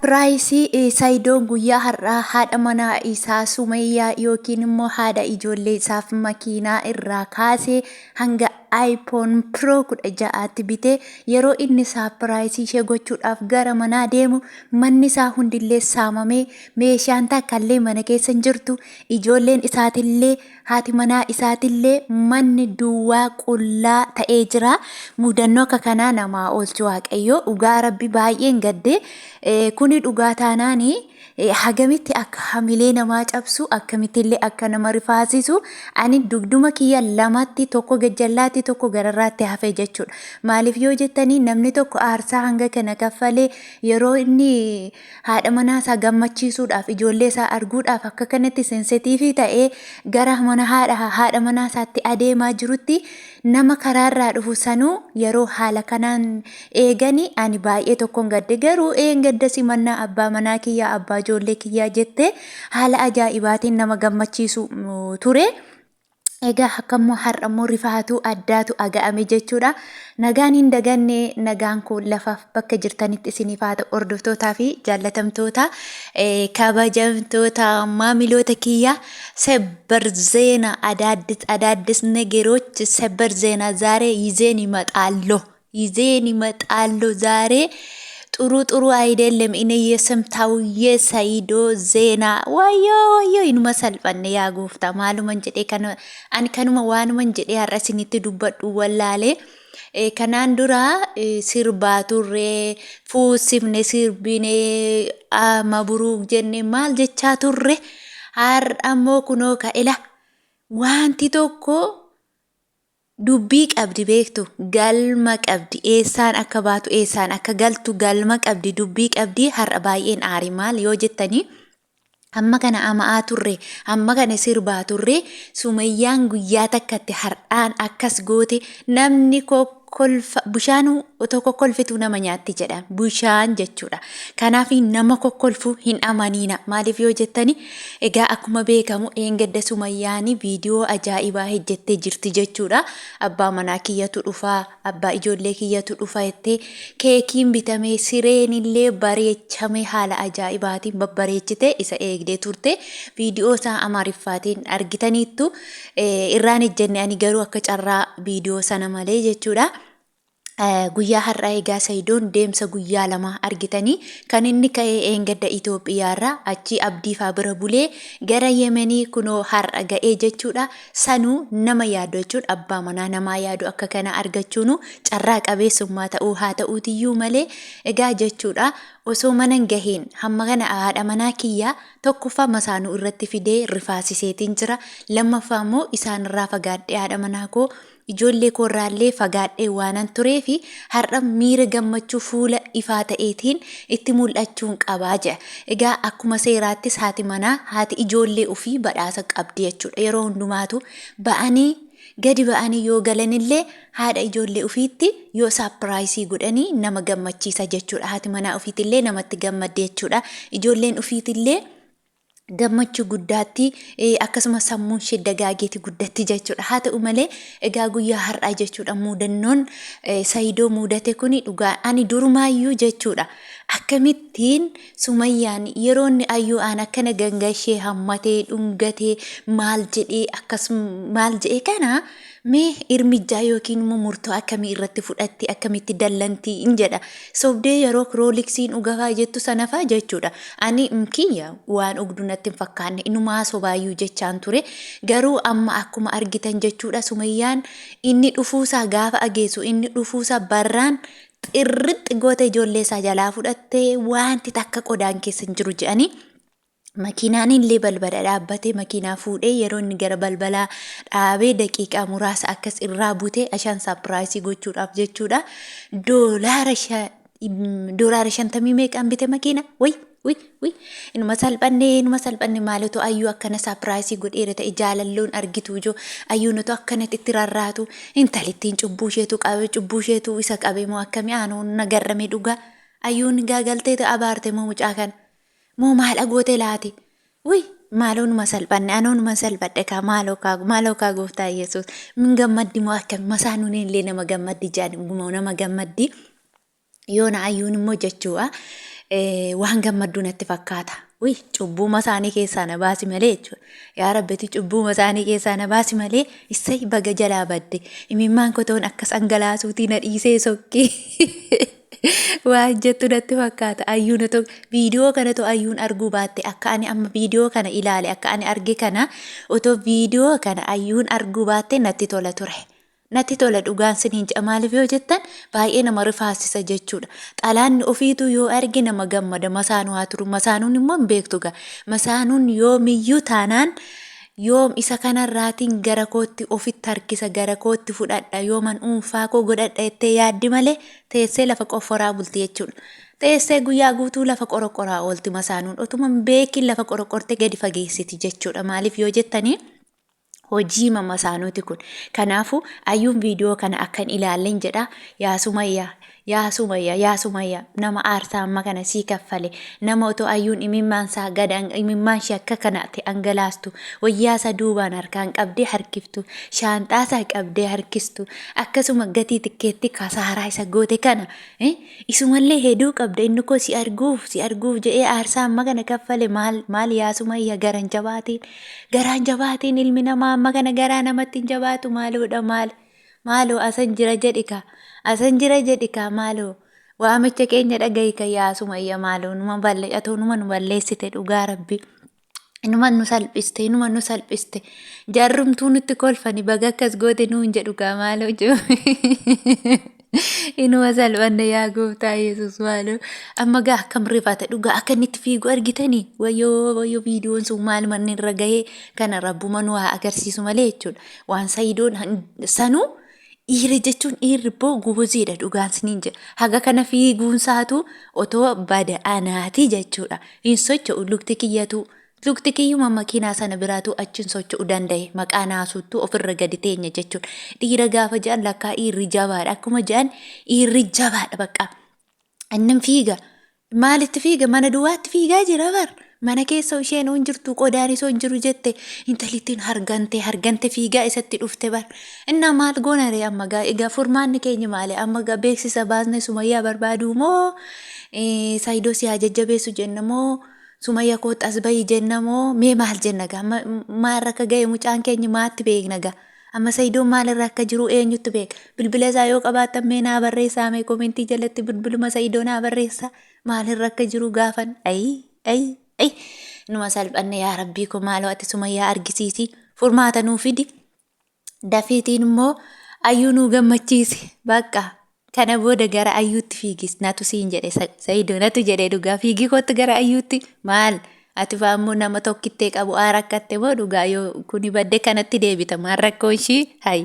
Saapiraayisii Sayidoon guyyaa har'aa haadha manaa isaa Sumayyaa yookiin immoo haadha ijoollee isaaf makiinaa irraa kaasee hanga iPhone Pro 16tti bitee yeroo inni saapiraayisii ishee gochuudhaaf gara manaa deemu manni isaa hundillee saamamee meeshaan takkallee mana keessa hin jirtu ijoolleen isaatillee Haati manaa isaatillee manni duwwaa qullaa ta'ee jira. Mudannoo akka kanaa namaa oolchu Waaqayyo. Dhugaa Rabbi baay'een gadde. Kuni dhugaa taanaani hagamitti akka hamilee namaa cabsu akkamittillee akka nama rifaasisu ani dugduma kiyya lamatti tokko gajjallaatti tokko gararraatti hafe jechuudha. Maaliif yoo jettanii namni tokko aarsaa hanga kana kaffalee yeroo inni haadha manaa isaa gammachiisuudhaaf ijoollee isaa arguudhaaf akka kanatti sensetiivii ta'ee gara mana haadha haadha manaa isaatti adeemaa jirutti nama karaarraa dhufu sanuu yeroo haala kanaan eegani ani baay'ee tokkon gadde garuu een gadda simannaa abbaa manaa kiyyaa abbaa ijoollee kiyyaa jettee haala ajaa'ibaatiin nama gammachiisu ture. Egaa akkammoo har'ammoo rifaatuu addaatu aga'ame jechuudha. Nagaan hin daganne nagaan koo lafaaf bakka jirtanitti isiniif haa ta'u hordoftootaa fi jaallatamtoota kabajamtoota maamiloota kiyya sebber zeena adaaddis adaaddis negeroch sebber zeena zaaree yizeen ይመጣሉ ይዜን ይመጣሉ ዛሬ ጥሩ ጥሩ አይደለም። እኔ የሰምታው የሰይዶ ዜና ወዮ ወዮ inuma salphanne yaa gooftaa maaluman jedhee kana ani kanuma waanuman jedhee har'a isinitti dubbadhu wallaalee kanaan dura sirbaa turre fuusifne sirbine maburuuk jenne maal jechaa turre har'a ammoo kunoo ka'ela wanti tokko Dubbii qabdi beektu galma qabdi eessaan akka baatu eessaan akka galtu galma qabdi dubbii qabdi har'a baay'een aari maal yoo jettanii hamma kana ama'aa turre hamma kana sirbaa turre sumayyaan guyyaa takkatti har'aan akkas goote namni kokkolfa bishaan otoo kokkolfituu nama nyaatti jedha bishaan jechuudha kanaaf nama kokkolfu hin amaniina maaliif yoo jettani Egaa akkuma beekamu dheengadda Sumayyaani viidiyoo ajaa'ibaa hejjettee jirti jechuudha. Abbaa manaa kiyyatu dhufa, abbaa ijoollee kiyyatu dhufa jettee keekiin bitamee sireen illee bareechamee haala ajaa'ibaatiin babbareechite isa eegdee turte. Viidiyoo isaa Amaariffaatiin argitaniittu. Irraan ejjenne ani garuu akka carraa viidiyoo sana malee jechuudha. Guyyaa har'aa egaa Sayidoon deemsa guyyaa lamaa argitanii kan inni ka'ee eengadda Itoophiyaarraa achii Abdiifaa bira bulee gara Yemenii kunoo har'a ga'ee jechuudha. Sanuu nama yaadu jechuun abbaa manaa namaa yaadu akka kana argachuunu carraa qabeessummaa ta'uu haa ta'uutiyyuu malee egaa jechuudha osoo mana hin gahiin hamma kana haadha manaa kiyyaa tokkoffaa masaanuu irratti fidee rifaasiseetiin jira lammaffaa immoo isaanirraa fagaadhee haadha manaa koo Ijoollee koorraallee fagaadhee waanan tureef har'a miira gammachuu fuula ifaa ta'eetiin itti mul'achuun qaba jedha. Egaa akkuma seeraattis haati manaa haati ijoollee ofii badhaasa qabdi jechuudha. Yeroo hundumaatu ba'anii gadi ba'anii yoo galanillee haadha ijoollee ofiitti yoo saapiraayisii godhanii nama gammachiisa jechuudha. Haati manaa ofiitillee namatti gammaddi jechuudha. Ijoolleen ofiitillee gammachuu guddaatti akkasumas sammuun ishee dagaageeti guddatti jechuudha. Haa ta'u malee egaa guyyaa har'aa jechuudha muudannoon Sayidoo muudate kuni dhugaa ani durumaayyuu jechuudha. Akkamittiin Sumayyaan yeroo inni ayyuu aan akkana gangashee hammatee dhungatee maal jedhee akkas maal jedhee kana Mee irmijjaa yookiin immoo murtoo akkamii irratti fudhatti akkamitti dallanti in jedha. Sobdee yeroo kirooliksiin dhugafaa jettu sanafaa jechuudha. Ani kiyya waan dhugdu natti hin fakkaanne inumaa sobaayyuu jechaan ture. Garuu amma akkuma argitan jechuudha Sumayyaan inni dhufuusaa gaafa ageessu inni dhufuusaa barraan xirrixxi goota ijoollee isaa jalaa fudhattee wanti takka qodaan keessa hin jiru jedhanii Makiinaan illee balbala dhaabbatee makiinaa fuudhee yeroo inni gara balbalaa dhaabee daqiiqaa muraasa akkas irraa butee ashaan saapiraayisii gochuudhaaf jechuudha. Doolaara doolaara shantamii meeqaan bite makiina? Way way way inuma salphanne inuma salphanne maaltu ayyuu akkana saapiraayisii godheera ta'e jaalalloon argitu ijoo ayyuun otoo akkanatti itti rarraatu intalittiin cubbuu isheetu qabe cubbuu isheetu isa qabe moo akkamii aanoo na garrame dhugaa ayyuun gaagalteetu abaarte moo mucaa kana. Moo maal agoote laati? Wuy maaloo numa salphanne anoo numa salphadhe kaa maaloo kaa maaloo kaa gooftaa Yesuus min gammaddi moo akkami masaanuun illee nama gammaddi jedhan moo nama gammaddi yoona ayyuun immoo jechuudha. Waan gammadduu natti fakkaata. Uy cubbuuma isaanii keessaa na baasi malee jechuudha. Yaa Rabbiti cubbuuma isaanii keessaa na baasi malee issay baga jalaa badde. Imimmaan kotoon akkas dhangalaasuutii na dhiisee sokkii. Waan jettu natti fakkaata. Ayyuun otoo viidiyoo kana otoo ayyuun arguu baatte akka ani amma viidiyoo kana ilaale akka ani arge kana otoo viidiyoo kana ayyuun arguu baatte natti tola ture. Natti tola dhugaan siniin jedha maaliif yoo jettan baay'ee nama rifaasisa jechuudha. Xalaanni ofiituu yoo arge nama gammada masaanuu haa turu masaanuun immoo hin beektu gaa masaanuun yoomiyyuu taanaan yoom isa kanarraatiin gara kootti ofitti harkisa gara kootti fudhadha yooman dhuunfaa koo godhadha jettee yaaddi malee teessee lafa qofforaa bulti jechuudha. Teessee guyyaa guutuu lafa qoroqoraa oolti masaanuun otuma hin beekin lafa qoroqortee gadi fageessiti jechuudha maaliif yoo jettanii Hojiima masaanuuti kun. Kanaafu ayyuun viidiyoo kana akka hin ilaallen jedha. Yaa Sumayyaa, yaa Sumayyaa, yaa Sumayyaa nama aarsaa amma kana sii kaffale. Nama otoo ayyuun imimmaan isaa gad imimmaan ishee akka kanatti angalaastu, wayyaa isaa duubaan harkaan qabdee harkiftu, shaanxaa isaa qabdee harkistu, akkasuma gatii tikkeetti kasaaraa isa goote kana Isumallee heduu qabda inni koo si arguuf si arguuf jedhee aarsaa amma kana kaffale maal maal yaa Sumayya garan jabaatiin garaan jabaatiin ilmi namaa amma kana garaa namatti hin jabaatu maaloodha maal maaloo asan jira jedhi kaa asan jira jedhi kaa maaloo waamicha keenya dhagahi ka yaa Sumayya maaloo numa balle atoo numa nu balleessite dhugaa rabbi. Inuma nu salphiste, inuma nu salphiste. Jarrumtuu nutti kolfani baga akkas goote nuun jedhu kaa maaloo jiru. Inuma salphanne yaa gooftaa Yesuus maaloo. Amma gaa akkam rifata dhugaa akka inni itti fiigu argitanii wayyoo wayyoo viidiyoon sun maal manni irra gahee kana rabbuma nu haa agarsiisu malee jechuudha. Waan sayidoon sanuu Dhiira jechuun dhiirri ibboo goboziidha dhugaan siniin jedha. Haga kana fiiguunsaatu otoo bada anaati jechuudha. Hin socho'u lukti kiyyatu. Lukti kiyyuma makiinaa sana biraatu achi hin socho'u danda'e. Maqaa naasuuttuu ofirra gadi teenya jechuudha. Dhiira gaafa jedhan lakkaa dhiirri jabaadha. Akkuma jedhan dhiirri jabaadha bakka. Inni fiiga. Maalitti fiiga? Mana duwwaatti fiigaa jira bar. Mana keessa isheen hin jirtu qodaan isoo hin jiru jette intalittiin hargante hargante fiigaa isatti dhufte bar. Innaa maal goona ree amma gaa egaa furmaanni keenya maali amma gaa beeksisa baasne Sumayyaa barbaaduu moo Saayidoo si haa jajjabeessu jenna moo Sumayya kootti as bahi jenna moo mee maal jenna gaa amma maal akka ga'e mucaan keenya maatti beekna gaa. Amma Sayidoon maalirra akka jiru eenyutu beeka? Bilbila isaa yoo qabaattan mee naa barreessaa mee komentii jalatti bilbiluma Sayidoo naa barreessaa maalirra akka jiru gaafan ayi ayi ayi numa salphanne yaa rabbii koo maaloo ati Sumayyaa argisiisi furmaata nuu fidi dafiitiin immoo ayyuu nuu gammachiisi bakka Kana booda gara ayyuutti fiigis natu siin jedhe sayido natu jedhe dhugaa fiigii kottu gara ayyuutti maal ati faa immoo nama tokkittee qabu aa rakkatte moo dhugaa yoo kuni badde kanatti deebita maal rakkoon ishii hay.